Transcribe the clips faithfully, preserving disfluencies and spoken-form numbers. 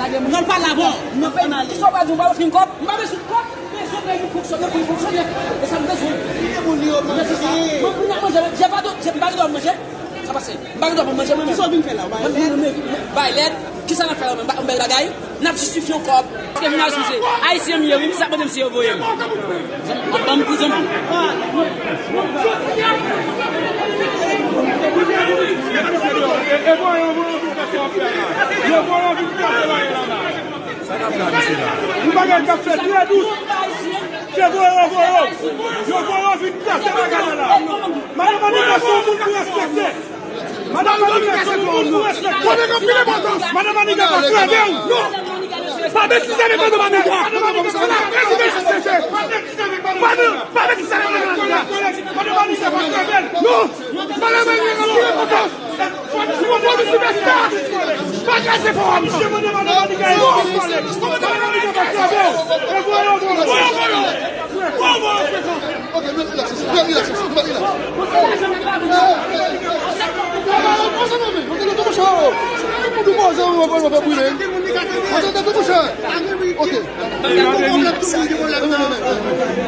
Nan pa la bon. Nan pa mal. Kisa w pa di, w pa ofri m kòb? M pa bezwen kòb. M bezwen peyi fonksyone pou l fonksyone. E sa m bezwen. Mwen se sa. Mwen pou manje, je pa do, je pa do manje. Sa pase. M pa gen dwa pou manje mwen menm. Kisa w vin fè la? Bay lèt? Bay lèt. Kisa n ap fè la menm? Yon bèl bagay. N ap jistifye yon kòb. Paske m nan size. Ayisyen m ye, wi, m sa mande m si yo voye m. Ban m pou zanmi. Yon bagay k ap fèt, trè dout. Se voye yo voye yo. Yo voye yo vin kase bagay la. Madan Maniga se yon moun pou respekte. Madan Maniga se yon moun pou respekte. Madan Maniga pa kreve w. Non. Pa betize avèk Madan Maniga. Madan Maniga pa kreve w. Pa betize avèk Madan Maniga. Madan Maniga pa kreve w. Non. Madan Maniga pa kreve w. Fòm sou fòm sou bèsta. Pa kraze fòm. Ok, men relax, relax, relax.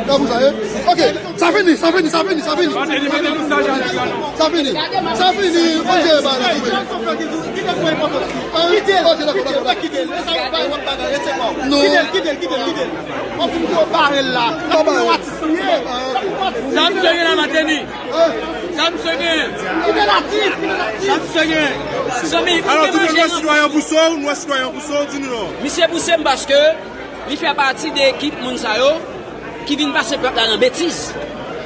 Ok. Ok. Sa fini, sa fini, sa fini, sa fini. Sa fini. Sa fini. Ok, bye. Ok, dakò, dakò, dakò. Non. Sa misye gen la, Mateni? Sa misye gen? Sa misye gen? Zanmi, alò, nou wè sitwayen Bousso, nou wè sitwayen Bousso, di nou non. Misye bouse m paske li fè pati de ekip moun sa yo ki vin pase pèp la nan betiz.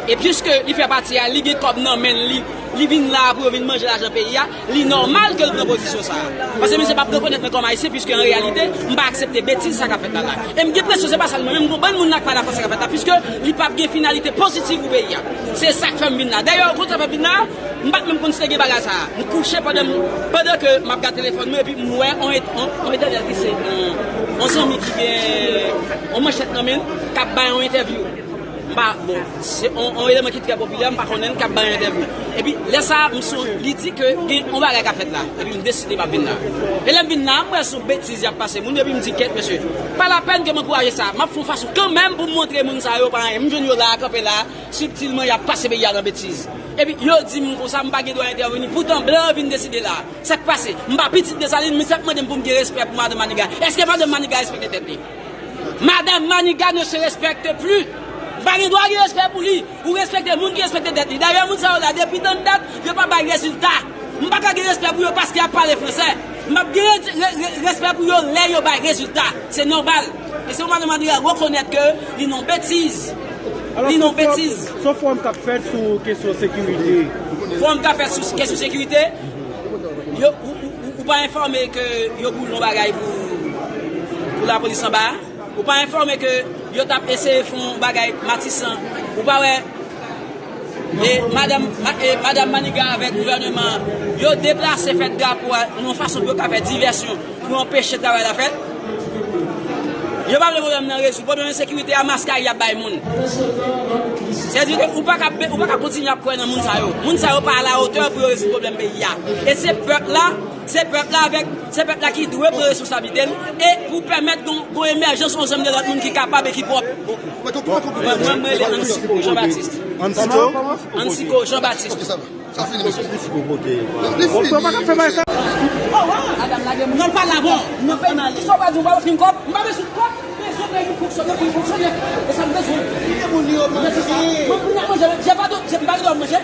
E piske li fè pati a, li gen kòb nan men li, li vin la pou yo vin manje lajan peyi a, li nòmal ke l pran pozisyon sa a. Paske misye p ap rekonèt mwen kòm ayisyen, piske an reyalite, m pa aksepte betiz sa k ap fèt la la. E m gen enpresyon se pa sèl mwen menm, m gen yon bann moun la k pa dakò sa k ap fèt la, piske li p ap gen finalite pozitiv pou peyi a. Se sa k fè m vin la. Dayè, kote sa fè m vin la, m pa t menm konn si te gen bagay sa a. M kouche pandan m, pandan ke m ap gade telefòn mwen, epi m wè on et-, on, on etèvyèl ki se on, on zanmi ki gen on manchèt nan men l, k ap bay on entèvyou. M pa, bon, se on, on eleman ki trè popilè, m pa konnen l, k ap bay entèvyou. Epi, lè sa a, m sou, li di ke gen on bagay k ap fèt la. Epi, m deside m ap vin la. E lè m vin la, m wè se yon betiz y ap pase moun yo, epi m di, kèt, mesye, pa lapèn ke m ankouraje sa. M ap fè yon fason kanmenm pou m montre moun sa yo pa anyen. M jwenn yo la, kanpe la, sibtilman, y ap pase peyi a nan betiz. Epi, yo di m konsa, m pa gen dwa entèveni. Poutan, blan yo vin deside la. Sa k pase? M pa pitit Desalin, misye ap mande m pou m gen respè pou madanm Maniga. Èske madanm Maniga respekte tèt li? Madame Maniga ne se respecte plus. M pa gen dwa gen respè pou li. Ou respekte moun ki respekte tèt li. Dayè, moun sa yo la, depi tann dat, yo pa bay rezilta. M pa ka gen respè pou yo paske y ap pale fransè. M ap gen re-, re-, re-, respè pou yo lè yo bay rezilta. Se nòmal. E se pou madanm Maniga rekonèt ke li nan betiz. Li nan betiz. Se yon fowòm k ap fèt sou kesyon sekirite. Fowòm k ap fèt sou kesyon sekirite. Yo, ou, ou, ou, ou pa enfòme ke yo boule yon bagay pou, pou lapolis anba a? Ou pa enfòme ke yo t ap eseye fè yon bagay Matisan? Ou pa wè, e, madanm, ma-, e, madanm Maniga avèk gouvèneman an, yo deplase fèt drapo a nan yon fason pou yo ka fè divèsyon, pou yo anpeche travay la fèt? Yo pa vle pwoblèm nan rezoud. Pwoblèm ensekirite a, maskay y ap bay moun. Sètadi ke ou pa ka, ou pa ka kontinye ap kwè nan moun sa yo. Moun sa yo pa alawotè pou yo rezoud pwoblèm peyi a. E se pèp la, se pèp la avèk, se pèp la ki dwe pran responsablite l e pou pèmèt gon, gon emèjans ansanm de lòt moun ki kapab e ki pwòp. Mwen, mwen, mwen rele Ansiko Jean Baptiste. Ansiko? Ansiko Jean Baptiste. Sa fini, mesye. Li fini. Madanm lage moun. Non, l pa la bon. Non, pa mal. Kisa w pa di, w pa ofri m kòb? M pa bezwen kòb. M bezwen peyi fonksyone pou l fonksyone. E sa m bezwen. Mwen se sa. Mwen pou manje, je pa do, je pa do manje.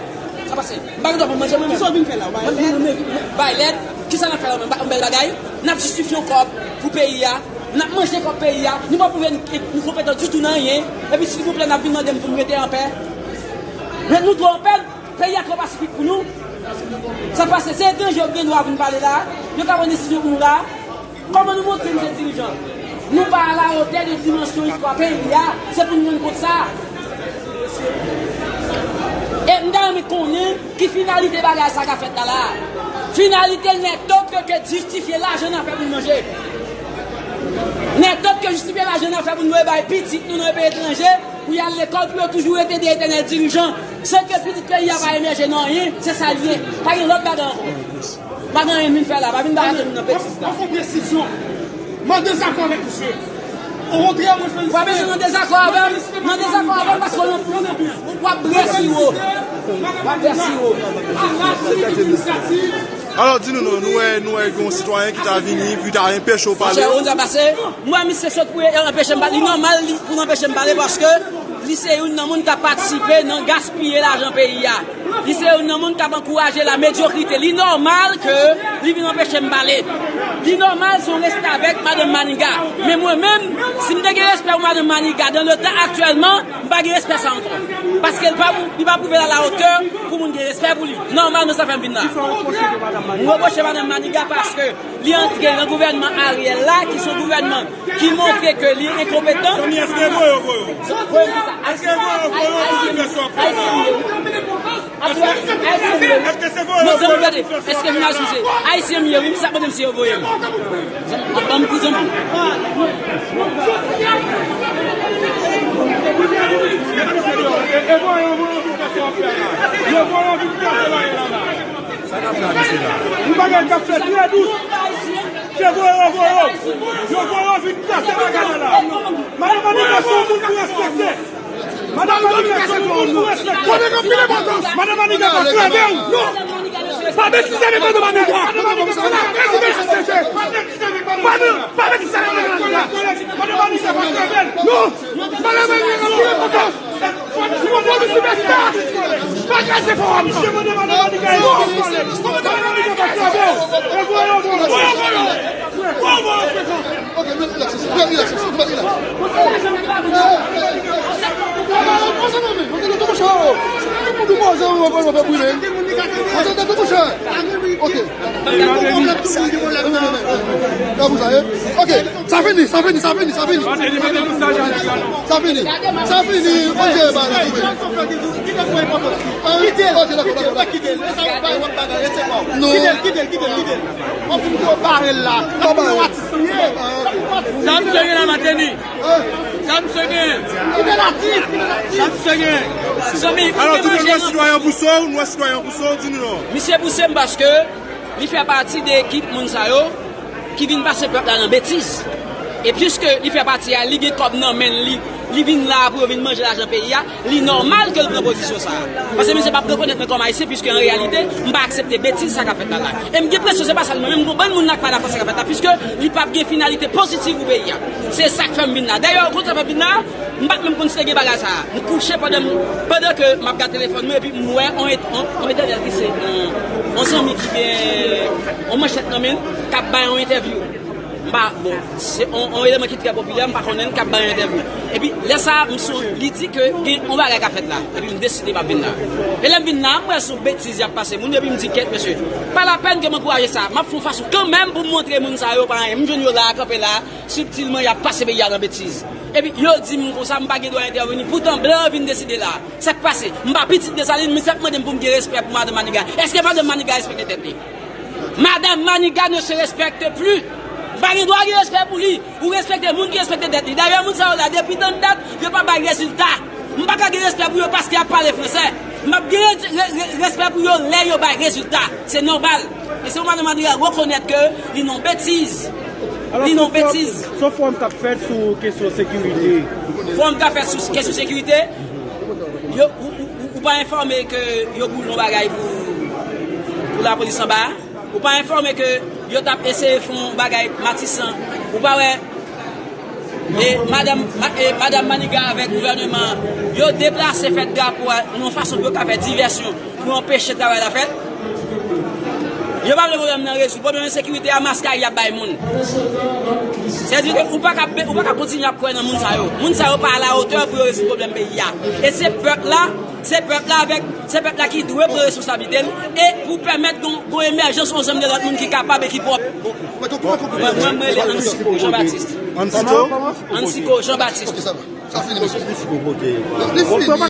Sa pase. M pa gen dwa pou manje mwen menm. Kisa w vin fè la? Bay lèt? Bay lèt. Kisa n ap fè la menm? Yon bèl bagay. N ap jistifye yon kòb pou peyi a. N ap manje kòb peyi a. Nou pa pwouve n, n konpetan ditou nan anyen. Epi silvouplè n ap vin mande m pou m rete anpè. Men nou dwe anpè. Peyi a twò pasifik pou nou. Sa pase, se etranje yo gen dwa vin pale la. Yo ka pran desizyon pou nou la. Kòman nou montre nou se dirijan? Nou pa alawotè de dimansyon istwa peyi a. Se pou nou rann kont sa. E m ta renmen konnen ki finalite bagay sa k ap fèt la la. Finalite l nètòt ke, ke jistifye lajan n ap fè pou n manje. Nètòt ke jistifye lajan n ap fè pou n voye bay pitit nou nan yon peyi etranje. Pou y al lekòl, pou yo toujou rete de etènèl dirijan, san ke pitit peyi a pa emèje nan anyen, se sa l ye. Pa gen lòt bagay ankò. Pa gen anyen m vin fè la, pa vin ba nou nan betiz la. An fon desizyon. Mwen an dezakò avèk misye. Okontrè, mwen fè... W ap bezwen nan dezakò avè m? Nan dezakò avè m paske w nan, w ap bwè siwo. W ap bwè siwo. Alò, di nou non, nou wè, nou wè gen yon sitwayen ki ta vini, pou ta anpeche w pale. Monchè, ou konn sa pase? Mwen, misye sot pou anpeche m pale. Li nòmal li, pou l anpeche m pale paske li se youn nan moun k ap patisipe nan gaspiye lajan peyi a. Li se youn nan moun k ap ankouraje la medyokrite. Li nòmal ke li vin anpeche m pale. Li nòmal si w restavèk madanm Maniga. Men mwen menm, si m te gen respè pou madanm Maniga dan le tan aktyèlman, m pa gen respè sa ankò. Paske li pa, li pa pwouve l a la otè pou moun gen respè pou li. Nòmalman sa fè m vin la. M repwoche madanm Maniga paske li antre nan gouvènman Ariel la, ki se yon gouvènman ki montre ke li enkonpetan. Zanmi, èske e voye yo voye w? Voye m kisa? Èske e voye yo voye w pou fè sa w ap fè la? Ayisyen m ye wi. Èske se voye yo voye w pou fè sa w ap fè la? Èske jounalistik se Ayisyen m ye wi, m sa mande m si yo voye m. Ban m kou zanmi. E voye yo voye w pou fè sa w ap fè la? Yo voye w vin fè sa w ap fè la? Sa k ap la, mesye la? Yon bagay k ap fèt trè dous. Se voye yo voye w. Yo voye w vin kase bagay la la. Madan Maniga se yon moun pou respekte. Madan Maniga se yon moun pou respekte. Madan Maniga pa kreve w. Non. Pa betize avèk madan Maniga. Madan Maniga pa kreve w. Pa betize avèk madan Maniga. Madan Maniga pa kreve w. Non. Madan Maniga pa kreve w. Yon bon sipèsta. Pa kraze fò a misye. Ok, men relax, relax, relax, relax. Konsa non, men, konsa non, tou mouche, oh. Tout moun tou poze, oh, oh, oh, oh, brile. Konsa tou mouche. Ok. Nan pou sa, eh? Ok. Sa fini, sa fini, sa fini, sa fini. Sa fini. Sa fini. Ok, ba, la, ok. Kite l, ok, dakò, dakò, dakò. Kite l, kite l. Sa w ap bay w ap bagay, rete pa w. Non. Kite l, kite l, kite l, kite l. W ap fout yo bare l la. Pa bare. Sa misye gen la, Mateni? Sa misye gen? Kite l atis, kite l atis. Sa misye gen? Zanmi, alò, tout moun wè sitwayen Bousso, nou wè sitwayen Bousso, di nou non. Misye bouse m paske li fè pati de ekip moun sa yo ki vin pase pèp la nan betiz. E piske li fè pati a, li gen kòb nan men l, li, li vin la pou yo vin manje lajan peyi a, li nòmal ke l pran pozisyon sa a. Paske misye p ap rekonèt mwen kòm Ayisyen, piske an reyalite, m pa aksepte betiz sa k ap fèt la la. E m gen enpresyon se pa sèl mwen menm, gon bann moun la k pa dakò sa k ap fèt la, piske li p ap gen finalite pozitiv pou peyi a. Se sa k fè m vin la. Dayè, ou konn sa fè m vin la? M pa t menm konn si te gen bagay sa a. M kouche pandan m, pandan ke m ap gade telefòn mwen, epi m wè on, on, on entèvyal ki se on, on zanmi ki gen on manchèt nan men l, k ap bay on entèvyou. M pa, bon, se on, on eleman ki trè popilè, m pa konnen l, k ap bay on entèvyou. Epi, lè sa a, m sou, li di ke gen on bagay k ap fèt la. Epi, m deside m ap vin la. E lè m vin la, m wè se on betiz y ap pase moun, epi m di, kèt, mesye, pa lapèn ke m ankouraje sa. M ap fè on fason kanmenm pou m montre moun sa yo pa anyen. M jwenn yo la, kanpe la, sibtilman, y ap pase peyi a nan betiz. Epi, yo di m konsa, m pa gen dwa entèveni. Poutan, blan an vin deside la. Sa k pase? M pa pitit Desalin, misye ap mande m pou m gen respè pou madanm Maniga. Èske madanm Maniga respekte tèt li? Madame Maniga ne se respecte plus. M pa gen dwa gen respè pou li. Ou respekte moun ki respekte tèt li. Dayè, moun sa yo la, depi tann dat, yo pa bay rezilta. M pa ka gen respè pou yo paske y ap pale fransè. M ap gen re-, re-, re-, respè pou yo lè yo bay rezilta. Se nòmal. E se pou madanm Maniga rekonèt ke li nan betiz. Li nan betiz. Alò, se yon fowòm, se yon fowòm k ap fèt sou kesyon sekirite. Fowòm k ap fèt sou kesyon sekirite. Yo, ou, ou, ou, ou pa enfòme ke yo boule yon bagay pou, pou lapolis anba a? Ou pa enfòme ke yo t ap eseye fè yon bagay Matisan? Ou pa wè, e, madanm, ma-, e, madanm Maniga avèk gouvèneman an, yo deplase fèt drapo a nan yon fason pou yo ka fè divèsyon, pou yo anpeche travay la fèt? Yo pa vle pwoblèm nan rezoud. Pwoblèm ensekirite a, maskay y ap bay moun. Sètadi ke ou pa ka, ou pa ka kontinye ap kwè nan moun sa yo. Moun sa yo pa a la otè pou yo rezoud pwoblèm peyi a. E se pèp la, se pèp la avèk, se pèp la ki dwe pran responsablite l e pou pèmèt gon, gon emèjans ansanm de lòt moun ki kapab e ki pwòp. Mwen, mwen, mwen rele Ansiko Jean Baptiste. Ansiko? Ansiko Jean Baptiste. Ok, sa va. Sa fini, mesye. Li fini.